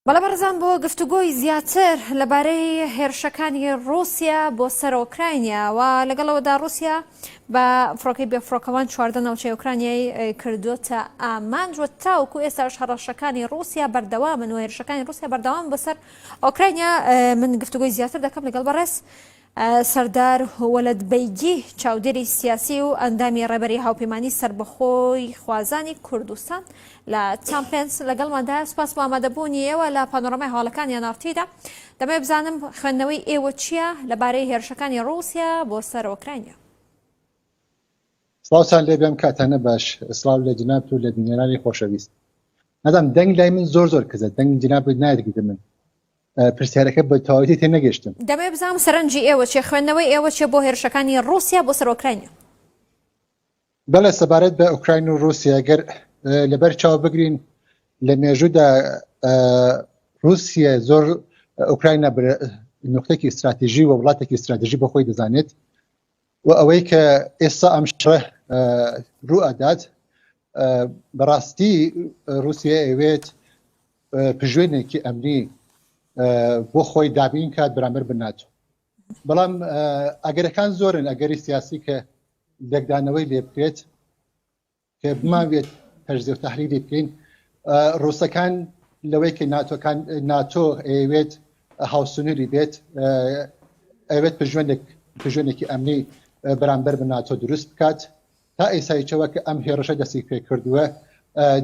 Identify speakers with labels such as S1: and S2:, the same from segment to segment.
S1: بەڵێ بەڕێزان بۆ گفتوگۆی زیاتر لەبارەی هێرشەکانی ڕووسیا بۆ سەر ئۆکراینیا و لەگەڵەوەدا ڕووسیا بە فڕۆکەی بێفڕۆکەوان 14 ناوچەی ئۆکرانیای کردوتە ئامانج و تاوەکو ئێستاش هەڕەشەکانی ڕووسیا بەردەوامن و هێرشەکانی ڕووسیا بەردەوام بۆ سەر ئۆکرانیا من گفتوگۆی زیاتر دەکەم لەگەڵ بەڕێز سەردار وەلەد بەیگی، چاودێری سیاسی و ئەندامی ڕێبەری هاوپەیمانی سەربەخۆی خوازانی کوردستان لە چامپێنس لەگەڵماندایە. سوپاس بۆ ئامادەبوونی ئێوە لە پانۆرامای هەواڵەکانی ئەنارتیدا. دەمەوێت بزانم خوێندنەوەی ئێوە چییە لەبارەی هێرشەکانی ڕووسیا بۆ سەر ئۆکرانیا؟
S2: سڵاوتان لێ بێم کاتانە باش سڵاو لە جنابت و لە بینەرانی خۆشەویست نازانم دەنگ لای من زۆر زۆر کزە دەنگ جنابت نایەتگیتە من پرسیارەکە بە تەواوەتی تێ نەگەشتم.
S1: دەمەوێت بزانم سەرنجی ئێوە چیە، خوێندنەوەی ئێوە چیە بۆ هێرشەکانی ڕووسیا بۆ سەر ئۆکراینیا؟
S2: بەڵێ سەبارەت بە ئۆکراین و ڕووسیا گەر لەبەر چاو بگرین لە مێژوودا ڕووسیا زۆر ئۆکراینا نقطێکی استراتیژی و وڵاتێکی استراتیژی بۆ خۆی دەزانێت و ئەوەی کە ئێستا ئەم شڕە ڕوو ئەدات بەڕاستی رووسیا ئەوێت پژوێنێکی ئەمنی بۆ خۆی دابین کات بەرامبەر بە ناتۆ بەڵام ئەگەرەکان زۆرن ئەگەری سیاسی کە لێکدانەوەی لێ بکرێت کە بمانوێت تەجزیە و تەحلیلی بکەین ڕووسەکان لەوەی کە ناتۆکان ناتۆ ئەیەوێت هاوسنووری بێت ئەوێت پژوێنێک پژوێنێکی ئەمنی بەرامبەر بە ناتۆ دروست بکات تا ئێسایچەوە کە ئەم هێڕشە دەستی پێ کردووە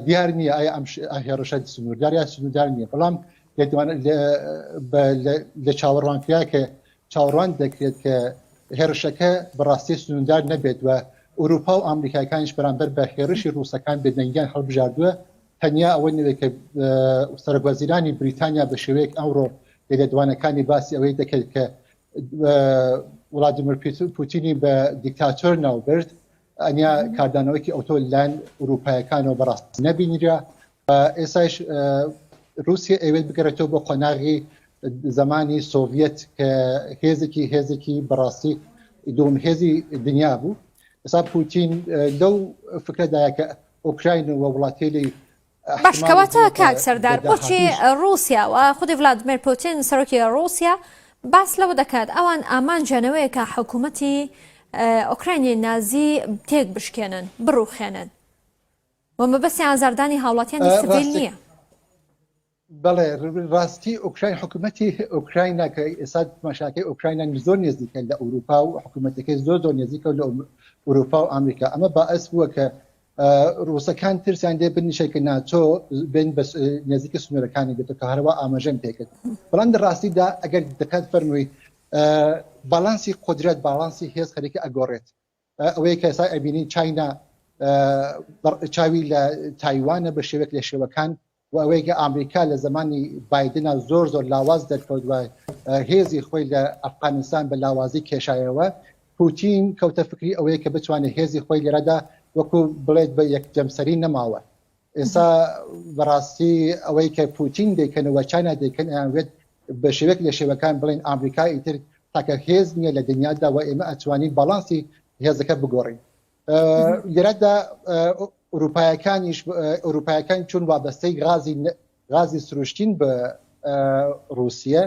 S2: دیار نییە ئایا ئەم هێڕشە سنووردار یا سنووردار نییە بەڵام لە چاوەڕوان کرا کە چاوەڕوان دەکرێت کە هێرشەکە بەڕاستی سنووردار نەبێت و ئوروپا و ئامریکاکانیش بەرامبەر بە هێرشی ڕووسەکان بێدەنگیان هەڵبژاردووە تەنیا ئەوە نەوێت کە سەرۆکوەزیرانی بریتانیا بە شێوەیەک ئەمڕۆ لە لێدوانەکانی باسی ئەوەی دەکرد کە ولادیمیر پوتینی بە دیکتاتۆر ناوبرد ئەنیا کاردانەوەکی ئەوتۆ لایەن ئوروپایەکانەوە بەڕاست نەبینرا ئێسایش رووسیا ئەوێت بگەڕێتەوە بۆ قۆناغی زمانی سۆڤەت کە هێزێکی هێزێکی بەڕاستی دوم هێزی دنیا بوو ئێستا پوتین لەو فکرەدایە کە ئۆکراین و وڵاتێلی
S1: باش کەواتە کاک سەردار بۆچی ڕووسیا و خودی ڤلادمێر پوتین سەرۆکی ڕووسیا باس لەوە دەکات ئەوان ئامانجیانەوەیە کە حکوومەتی ئۆکراینی نازی تێک بشکێنن بڕوخێنن و مەبەستی ئازاردانی هاوڵاتیانی سڤیل نییە.
S2: بەڵێ
S1: ڕاستی
S2: ئۆکراین حکوومەتی ئۆکراینا کە ئێستا تماشاکەی ئۆکراینا زۆر نێزیکە لە ئەوروپا و حکوومەتەکەی زۆر زۆر نێزیکە لە ئەوروپا و ئەمریکا ئەمە باعث بووە کە ڕووسەکان ترسیان لێ بنیشە کە ناتۆ بێن بە نێزیکە سنوورەکانی بێت کە هەروە ئاماژەم پێکرد بەڵام لە ڕاستیدا ئەگەر دەکات فەرمووی باڵانسی قدرەت باڵانسی هێز خەریکە ئەگۆڕێت ئەوەیە کە ئێستا ئەبینین چاینا چاوی لە تایوانە بە شێوەیەک لە شێوەکان و ئەوەیە کە ئامریکا لە زمانی بایدنا زۆر زۆر لاواز دەرکەوت و هێزی خۆی لە ئەفغانستان بە لاوازی کێشایەوە پوتین کەوتە فکری ئەوەیە کە بتوانێت هێزی خۆی لێرەدا وەکو بڵێت بە یەک جەمسەری نەماوە ئێستا بەڕاستی ئەوەی کە پوتین دەیکەن و چاینا دەیکەن ئەیانوێت بە شێوەیەک لە شێوەکان بڵێن ئامریکا ئیتر تاکە هێز نییە لە دنیادا و ئێمە ئەتوانین باڵانسی هێزەکە بگۆڕین لێرەدا ئەوروپایەکانیش ئەوروپایەکان چون وابەستەی غازی غازی سروشتین بە رووسە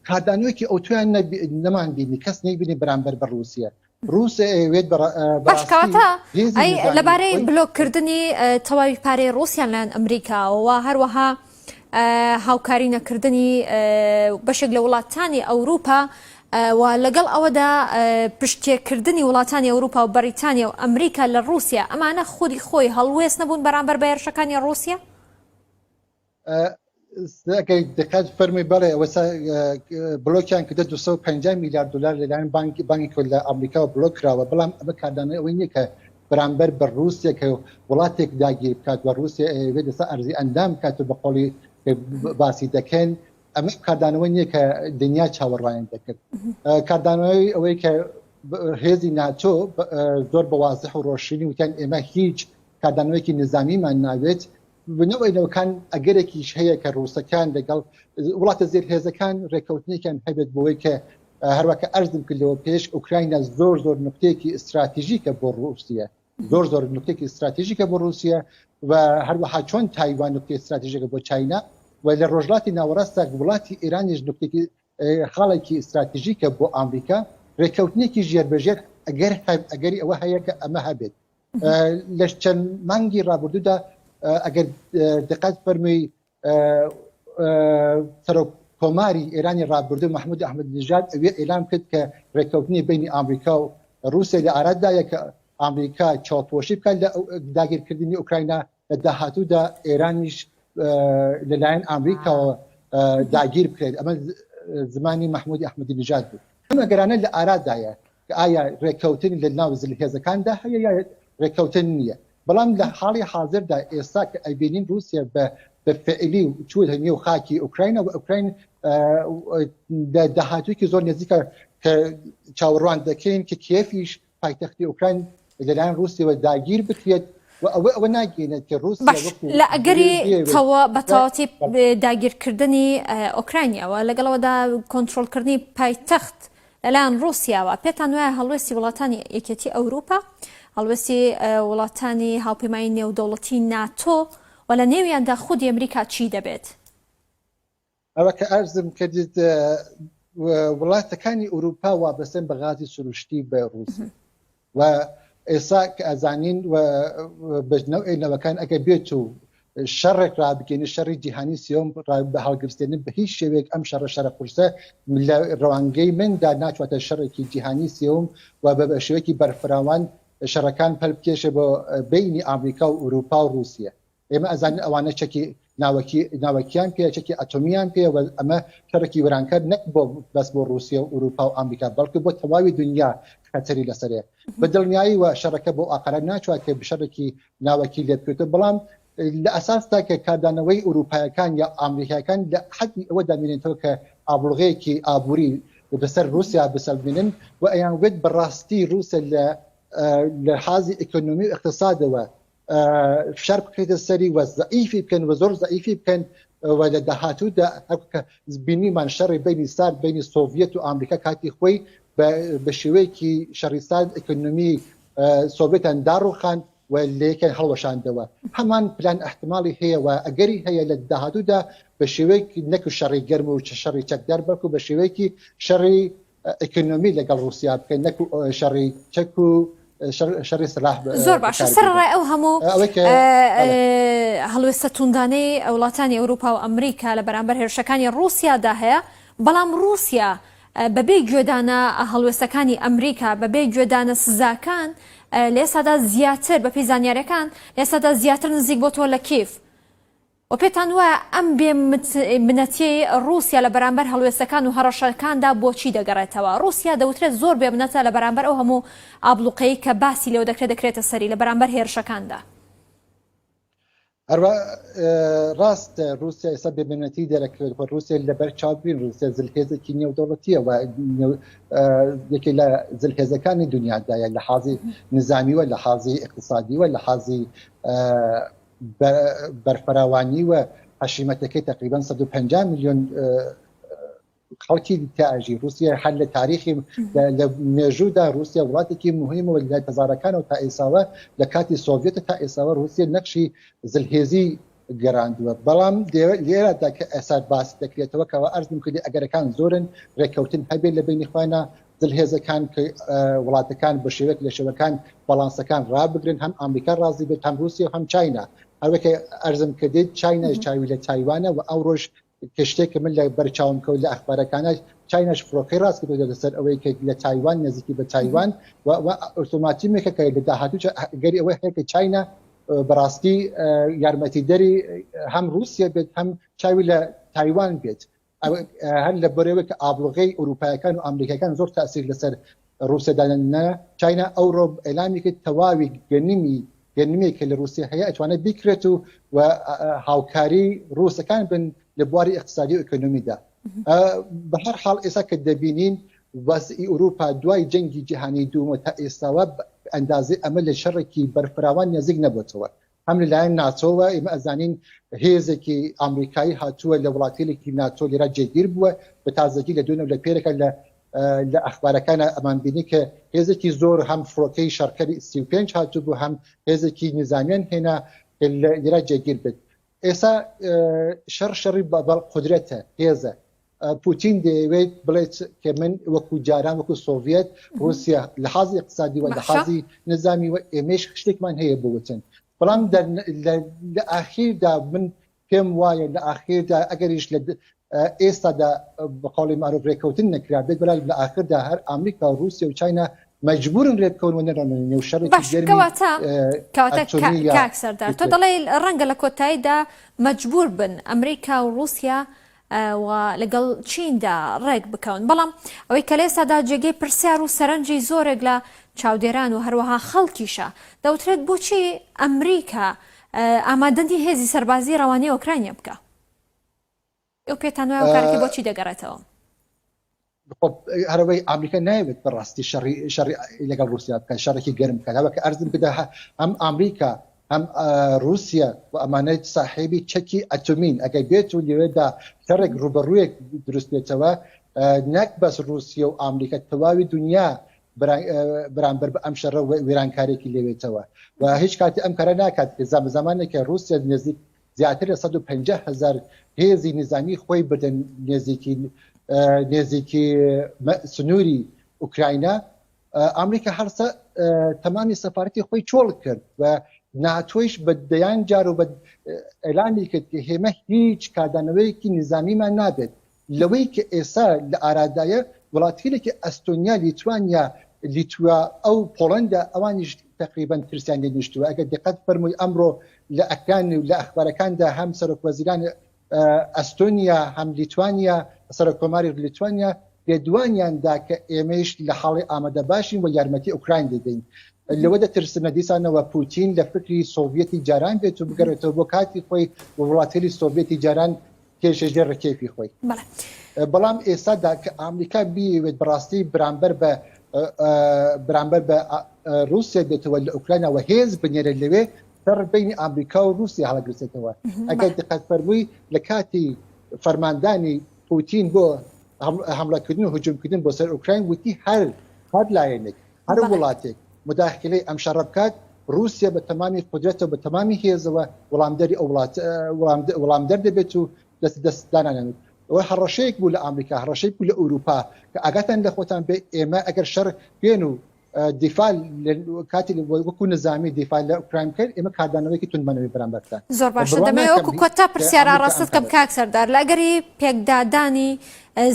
S2: کاردانەوەیەکی ئەوتویان نەمان بینی کەس نەیبینی بەرامبەر بە رووسە رووسە ئەوێت
S1: باش کەواتە ئەی لەبارەی بلۆککردنی تەواوی پارەی ڕووسیان لایەن ئەمریکاوە هەروەها هاوکاری نەکردنی بەشێک لە وڵاتانی ئەوروپا و لەگەڵ ئەوەدا پشتێکردنی وڵاتانی ئەوروپا و بەریتانیا و ئەمریکا لە ڕووسیا ئەمانە خودی خۆی هەڵوێست نەبوون بەرامبەر بە هێرشەکانی ڕووسیا؟
S2: ئەگەر دقت فەرمی بەڵێ ئەوەسا بلۆکیان کردە 250 میلیارد دلار لەلایەن بانک بانکی کۆ لە ئەمریکاوە بلۆک کراوە بەڵام ئەمە کاردانەوەی ئەوەی نییە کە بەرامبەر بە رووسیا کە وڵاتێک داگیر بکات و رووسیا ئەیەوێت لەسەر ئەرزی ئەندام بکات و بە قۆڵی باسی دەکەن ئەمە کاردانەوە نییە کە دنیا چاوەڕوانیان دەکرد کاردانەوەی ئەوەی کە هێزی ناتۆ زۆر بە وازح و ڕۆشنی وتیان ئێمە هیچ کاردانەوەیەکی نظامیمان ناوێت بنەوەینەوەکان ئەگەرێکیش هەیە کە ڕووسەکان لەگەڵ وڵاتە زێرهێزەکان ڕێککەوتنێکیان هەبێت بۆی کە هەروەکە ئەرزم کردەوە پێش ئۆکراینا زۆر زۆر نقطەیەکی استراتیژیکە بۆ ڕووسیە زۆر زۆر نقطێکی استراتیژیکە بۆ ڕووسیە و هەروەها چۆن تایوان نقطەی استراتیژیکە بۆ چاینا. و لە ڕۆژهەڵاتی ناوەڕاستدا وڵاتی ئێرانیش نوکتێکی خاڵێکی ئیستراتیژیکە بۆ ئامریکا، ڕێککەوتنێکی ژێربەژێر ئەگەر ئەگەری ئەوە هەیە کە ئەمە هەبێت. لە چەند مانگی ڕابردوودا ئەگەر دقەت فەرمووی سەرۆک کۆماری ئێرانی ڕابردوو مەحمود ئەحمەدی نژاد ئەوێ ئێلام کرد کە ڕێککەوتنی بینی ئامریکا و ڕووسیا لە ئارادایە کە ئامریکا چاوپۆشی بکات لە داگیرکردنی ئۆکراینا لە داهاتوودا ئێرانیش لەلایەن ئامریکاوە داگیر بکرێت ئەمە زمانی مەحمودی ئەحمەدی نژاد بوو ئەم ئەگەرانە لە ئارادایە کە ئایا ڕێککەوتن لە ناو زلهێزەکاندا هەیە یا ڕێککەوتن نییە بەڵام لە حاڵی حازردا ئێستا کە ئەیبینین ڕووسیا بە بە فعلی چووەتە نێو خاکی ئۆکراینا و ئۆکراین لە داهاتوویەکی زۆر نزیکە کە چاوەڕوان دەکەین کە کیێفیش پایتەختی ئۆکراین لەلایەن ڕووسیەوە داگیر بکرێت و ئەوە ئەوە ناگەینێت کە ڕووسیا
S1: باش لە ئەگەری تەوا بە تەواوەتی داگیرکردنی ئۆکراینیاوە لەگەڵەوەدا کۆنترۆڵکردنی پایتەخت لەلایەن ڕووسیاوە پێتان وایە هەڵوێستی وڵاتانی یەکێتی ئەوروپا هەڵوێستی وڵاتانی هاوپەیمانی نێودەوڵەتی ناتۆ و لە نێویاندا خودی ئەمریکا چی دەبێت؟
S2: ئەوە کە ئەرزم کردیت وڵاتەکانی ئەوروپا وابەستەن بە غازی سروشتی بە ڕووسی و ئێستا کە ئەزانین و بەژنەوە نەوەکان ئەگەر بێت و شەڕێک ڕابگەێنی شەڕی جیهانی سیۆم بە هەڵگرسێنن بە هیچ شێوەیەک ئەم شەڕە شەڕە قورسە لە ڕەوانگەی مندا ناچواتە شەڕێکی جیهانی سێوم و بە شێوەیەکی بەرفراوان شەڕەکان پەل بکێشێ بۆ بینی ئامریکا و ئەوروپا و رووسیە. ئێمە ئەزانین ئەوانە چەکی ناوەکی ناوەکیان پێیە، چەکی ئەتۆمییان پێیە و ئەمە شەڕێکی وێرانکەر نەک بۆ بەس بۆ ڕووسیە و ئورووپا و ئامریکا بەڵکو بۆ تەواوی دونیا خەتەری لەسەرەیە. بە دڵنیاییوە شەڕەکە بۆ ئاقارە ناچوات کە شەڕێکی ناوەکی لێ بکەوێتەوە بەڵام لە ئەساسدا کە کاردانەوەی ئورووپایەکان یا ئامریکایەکان لە حەدی ئەوە دەمێنێتەوە کە ئابڵوغەیەکی ئابووری بەسەر ڕووسیا بسەلمێنن و ئەیانوێت بەڕاستی ڕووسیا لە لە حازی ئیکۆنۆمی و ئیقتسادەوە فشار بخرێتە سەری و زەعیفی بکەن و زۆر زەعیفی بکەن و لە داهاتوودا کە بینیمان شەڕی بینی سارد بینی سۆڤیەت و ئامریکا کاتی خۆی بە شێوەیەکی شەڕی سارد ئەکۆنۆمی سۆڤێتان داڕوخان و لەیەکیان هەڵوەشاندەوە هەمان پلان احتمالی هەیە و ئەگەری هەیە لە داهاتوودا بە شێوەیەک نەک شەڕی گەرم و شەڕی چەکدار بەڵکو بە شێوەیەکی شەڕی ئەکۆنۆمی لەگەڵ ڕووسیا بکەن نەک شەڕی چەک و شەڕی سلاح
S1: زۆر باشە سەرەڕای ئەو هەموو هەڵوێستە توندانەی وڵاتانی ئەوروپا و ئەمریکا لە بەرامبەر هێرشەکانی ڕووسیادا هەیە بەڵام ڕووسیا بەبێ گوێدانە هەڵوێستەکانی ئەمریکا بەبێ گوێدانە سزاکان لە ئێستادا زیاتر بەپێی زانیاریەکان لە ئێستادا زیاتر نزیک بۆتەوە لە کیف وە پێتان وایە ئەم بێ منەتیەی ڕووسیا لە بەرامبەر هەڵوێستەکان و هەڕەشەکاندا بۆچی دەگەڕێتەوە؟ ڕووسیا دەوترێت زۆر بێ منەتە لە بەرامبەر ئەو هەموو ئابڵوقەی کە باسی لێوە دەکرێت دەکرێتە سەری لە بەرامبەر هێرشەکاندا.
S2: هەروا ڕاستە ڕووسیا ئێستا بێ منەتی دەرەکەوێت خۆ ڕووسیا لەبەر چاو بین ڕووسیا زلهێزێکی نێودەوڵەتیە و یەکێک لە زلهێزەکانی دنیادایە لە حازی نزامی و لە حازی اقتصادی و لە حازی بەرفراوانی و حەشیمەتەکەی تقریبا 150 میلیۆن خەڵکی تیا ئەژی رووسیا هەر لە تاریخی لە مێژوودا رووسیا وڵاتێکی مهمە و لە هەزارەکانەوە تا ئێساوە لە کاتی سۆڤێت تا ئێساوە رووسیا نەخشی زلهێزی گەراندووە بەڵام لێرەدا کە ئێستا باس دەکرێتەوە کەەوە ئەرزم کردی ئەگەرەکان زۆرن ڕێککەوتن هەبێت لە بینی خۆیانە زلهێزەکان کە وڵاتەکان بە شێوەیەک لە شێوەکان باڵانسەکان ڕابگرن هەم ئامریکا ڕازی بێت هەم رووسیا و هەم چاینا هەروەکە ئەرزم کردیت چایناش چاوی لە تایوانە و ئەوڕۆژ کە شتێک کە من لە بەرچاوم کەوت لە ئەخبارەکانە چایناش فڕۆکەی ڕاست کردووە لەسەر ئەوەی کە لە تایوان نزیکی بە تایوان و ئۆتۆماتیمێکە کە لە داهاتوو گەری ئەوەی هەیە کە چاینا بەڕاستی یارمەتیدەری هەم رووسیا بێت هەم چاوی لە تایوان بێت هەر لە بەرەوەی کە ئابڵوغەی ئەوروپایەکان و ئەمریکاکان زۆر تاسیر لەسەر ڕووسیا دانەنا چاینا ئەوڕۆ ئەلامی کرد تەواوی گەنمی گەنمێک کە لە ڕووسیا هەیە ئەتوانێت بیکرێت و و هاوکاری ڕووسەکان بن لە بواری اقتصادی و ئەکۆنۆمیدا بە هەر حاڵ ئێستا کە دەبینین وەزعی ئەوروپا دوای جەنگی جیهانی دووەمە تا ئێستاوە ئەندازەی ئەمە لە شەڕێکی بەرفراوان نزیک نەبێتەوە هەم لەلایەن ناتۆوە ئێمە ئەزانین هێزێکی ئامریکایی هاتووە لە وڵاتێکی ناتۆ لێرا جێگیر بووە بە تازەگی لە دوێنێ و لە پێرەکە لە لە ئەخبارەکانە ئەمان بینی کە هێزێکی زۆر هەم فڕۆکەی شەڕکەری 35 هاتوو بوو هەم هێزێکی نیزامیان هێنا لێرا جێگیر بێت. ئێستا شەڕ شەڕی بە قودرەتە، هێزە. پوتین دەیەوێت بڵێت کە من وەکو جاران وەکو سۆڤیەت ڕووسیا لە حازی اقتصادی و لە حازی نظامی و ئێمەش شتێکمان هەیە بۆ وتن بەڵام لە ئاخیردا من پێم وایە لە ئاخیردا ئەگەریش لە ئێستادا بە قولی معروف رێککەوتن نەکرابێت بەڵام لە ئاخردا هەر ئامریکا و رووسیا و چاینا مەجبورن رێبکەون و نەڕۆنە نێو شەڕێکی
S1: باش
S2: گەرمی
S1: کەواتە کەواتە
S2: ئەتۆمی یا
S1: کاک سەردار تۆ
S2: نوکلێری.
S1: دەڵێی ڕەنگە لە کۆتاییدا مەجبور بن ئەمریکا و ڕووسیا و لەگەڵ چیندا ڕێک بکەون بەڵام ئەوەی کە لە ئێستادا جێگەی پرسیار و سەرنجی زۆرێک لە چاودێران و هەروەها خەڵکیشە دەوترێت بۆچی ئەمریکا ئامادە نییە هێزی سەربازی ڕەوانەی ئۆکرانیا بکا؟ ئێوە پێتان وایە هۆکارەکەی بۆچی دەگەڕێتەوە؟
S2: هەرەوەی ئامریکا نایەوێت بەڕاستی شەڕی شەڕی لەگەڵ رووسیا بکات شەڕێکی گەرم بکات هەوە کە ئەرزم کردە هەم ئامریکا هەم رووسیا و ئەمانە ساحێبی چەکی ئەتۆمین ئەگەر بێت و لەوێدا شەڕێک ڕوبەڕوویەک دروست بێتەوە نەک بەس رووسیا و ئامریکا تەواوی دنیا بەرامبەر بە ئەم شەڕە وێرانکارێکی لێوێتەوە و هیچ کاتی ئەم کارە ناکات کە زامەزامانێکە رووسیا نزیک زیاتر لە 150 هەزار هێزی نیزامی خۆی بردە نێزیکی نێزیکی سنووری ئوکراینا ئەمریکا هەرسە تەمامی سەفارەتی خۆی چۆڵ کرد و ناتۆیش بە دەیان جار و بە ئەلامی کرد کە هێمە هیچ کاردانەوەیەکی نیزامیمان نابێت لەوەی کە ئێستا لە ئارادایە وڵاتگەلێکی ئەستۆنیا، لیتوانیا، لیتوا ئەو پۆڵەندا ئەوانیش تەقریبەن ترسیان لێ نیشتووە. ئەگەر دیقەت فەرمووی ئەمڕۆ لە ئەکران و لە ئەخبارەکاندا هەم سەرۆک وەزیرانی ئەستۆنیا هەم لیتوانیا سەرۆک کۆماری لیتوانیا لێدوانیان دا کە ئێمەیش لە حاڵی ئامادە باشین و یارمەتی ئۆکراین دەدەین. لەوە دەترسنە دیسانەوە پوتین لە فکری سۆڤیەتی جاران بێت و بگەڕێتەوە بۆ کاتی خۆی و وڵاتگەلی سۆڤیەتی جاران کێشە ژێر ڕکێفی خۆی. بەڵام ئێستادا کە ئامریکا بیەوێت بەڕاستی برامبەر بە برامبەر بە رووسیا بێتەوە لە ئۆکراینا و هێز بنێرێت لەوێ شەڕ بینی ئامریکا و رووسیا هەڵەگرسێتەوە. ئەگەر دقەت فەرمووی لە کاتی فەرماندانی پوتین بۆ حملەکردن و هجومکردن بۆ سەر ئۆکراین وتی هەر هەر لایەنێک هەر وڵاتێک مداخلەی ئەم شەڕە بکات، ڕووسیە بە تەمامی قودرەتەوە بە تەمامی هێزەوە وڵامدەری ئەو وڵات وڵامدەر دەبێت و دەست دەست دانانێت. ئەوە هەڕەشەیەک بوو لە ئامریکا، هەڕەشەیەک بوو لە ئورووپا کە ئاگاتان لە خۆتان بێ ئێمە ئەگەر شەڕ بێن و دیفاع کاتی وەکوو نزامی دیفاع لە ئوکراین بکەن ئێمە کاردانەوەیەکی توندمان ئەبێ بەرامبەرتان.
S1: زۆر باشە دەمەوێت وەکو کۆتا پرسیار ئاڕاستەت کەم کاک سەردار لە ئەگەری پێکدادانی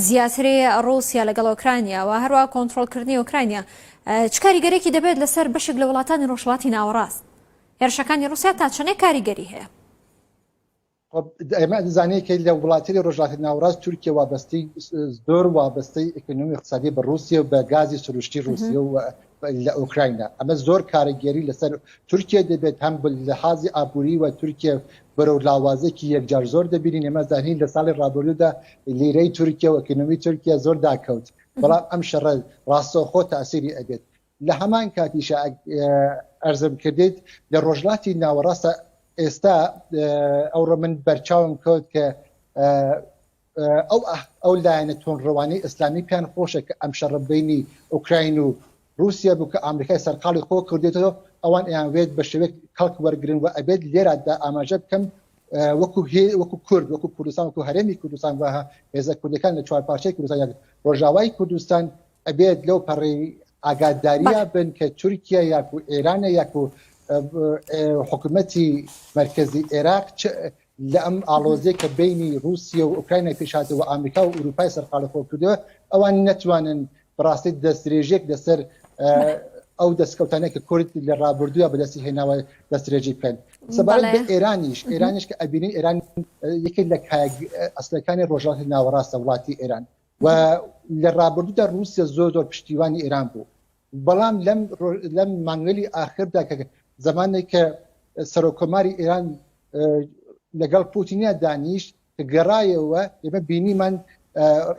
S1: زیاتری ڕووسیا لەگەڵ ئۆکرانیا و هەروەها کۆنترۆڵکردنی ئۆکرانیا چ کاریگەرێکی دەبێت لەسەر بەشێک لە وڵاتانی ڕۆژهەڵاتی ناوەڕاست؟ هێرشەکانی ڕووسیا تا چەندێک کاریگەری هەیە؟
S2: ئێمە دەزانین کە لە وڵاتانی ڕۆژهەڵاتی ناوەڕاست تورکیا وابەستەی زۆر وابەستەی ئەکۆنۆمی اقتصادی بە ڕووسیا و بە گازی سروشتی ڕووسیا و لە ئۆکراینا ئەمە زۆر کارەگەری لەسەر تورکیا دەبێت هەم لە حازی ئابووری و تورکیا بەرەو لاوازێکی یەکجار زۆر دەبینین ئێمە زانین لە ساڵی ڕابردوودا لیرەی تورکیا و ئەکۆنۆمی تورکیا زۆر داکەوت بەڵام ئەم شەڕە ڕاستەوخۆ تاسیری ئەبێت لە هەمان کاتیشا ئەرزم کردیت لە ڕۆژلاتی ناوەڕاستە ئێستا ئەوڕۆ من بەرچاوم کەوت کە ئەو ئەو لایەنە تۆنڕەوانەی ئیسلامی پێیان خۆشە کە ئەم شەڕە بینی ئۆکراین و رووسیا بوو کە ئامریکای سەرقاڵی خۆ کردێتەوە ئەوان ئەیانوێت بە شێوەیەک کەڵک وەرگن و ئەبێت لێرەدا ئاماژە بکەم وەکو وەکو کورد وەکو کوردستان وەکو هەرێمی کوردستان و هێزە کوردەکان لە چوار پارچەی کوردستان یان ڕۆژاوای کوردستان ئەبێت لەو پەڕی ئاگاداریا بن کە تورکیا یاکو ئێرانە یاکو حکوومەتی مرکزی عێراق لە ئەم ئاڵۆزیە کە بینی رووسیا و ئۆکراینا پێش هاتەوە ئەمریکا و ئوروپای سەرقاڵی خۆ کردووە ئەوان نەتوانن بەڕاستی دەستدرێژێک لەسەر ئەو دەستکەوتانە کە کورد لە ڕابردووە بەدەستی هێناوە دەستدرێژی بکەن سەبارەت بە ئێرانیش ئێرانیش کە ئەبینین ئێران یەکێک لە ئەسلەکانی ڕۆژهەڵاتی ناوەڕاستە وڵاتی ئێران و لە ڕابردوودا ڕووسیا زۆر زۆر پشتیوانی ئێران بوو بەڵام لەم لەم مانگەلی ئاخردا کە زمانێک کە سەرۆککۆماری ئێران لەگەڵ پوتینیا دانیشت کە گەڕایەوە ئێمە بینیمان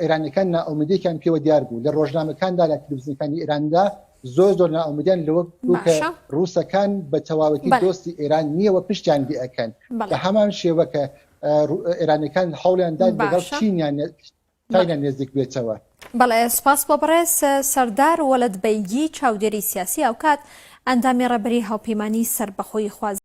S2: ئێرانەکان نائومێدێکیان پێوە دیار بوو لە ڕۆژنامەکاندا لە تلویزیۆنەکانی ئێراندا زۆر زۆر نائومێدیان لەوە بوو کە ڕووسەکان بە تەواوەتی دۆستی ئێران نییە و پشتیان لێ ئەکەن بە هەمان شێوە کە ئێرانەکان هەوڵیان دا لەگەڵ چینیان چاینا نێزیک بێتەوە.
S1: بەڵێ سوپاس بۆ بەڕێز سەردار وەلەد بەیگی چاودێری سیاسی هاوکات ئەندامی ڕێبەری هاوپەیمانی سەربەخۆیی خواز.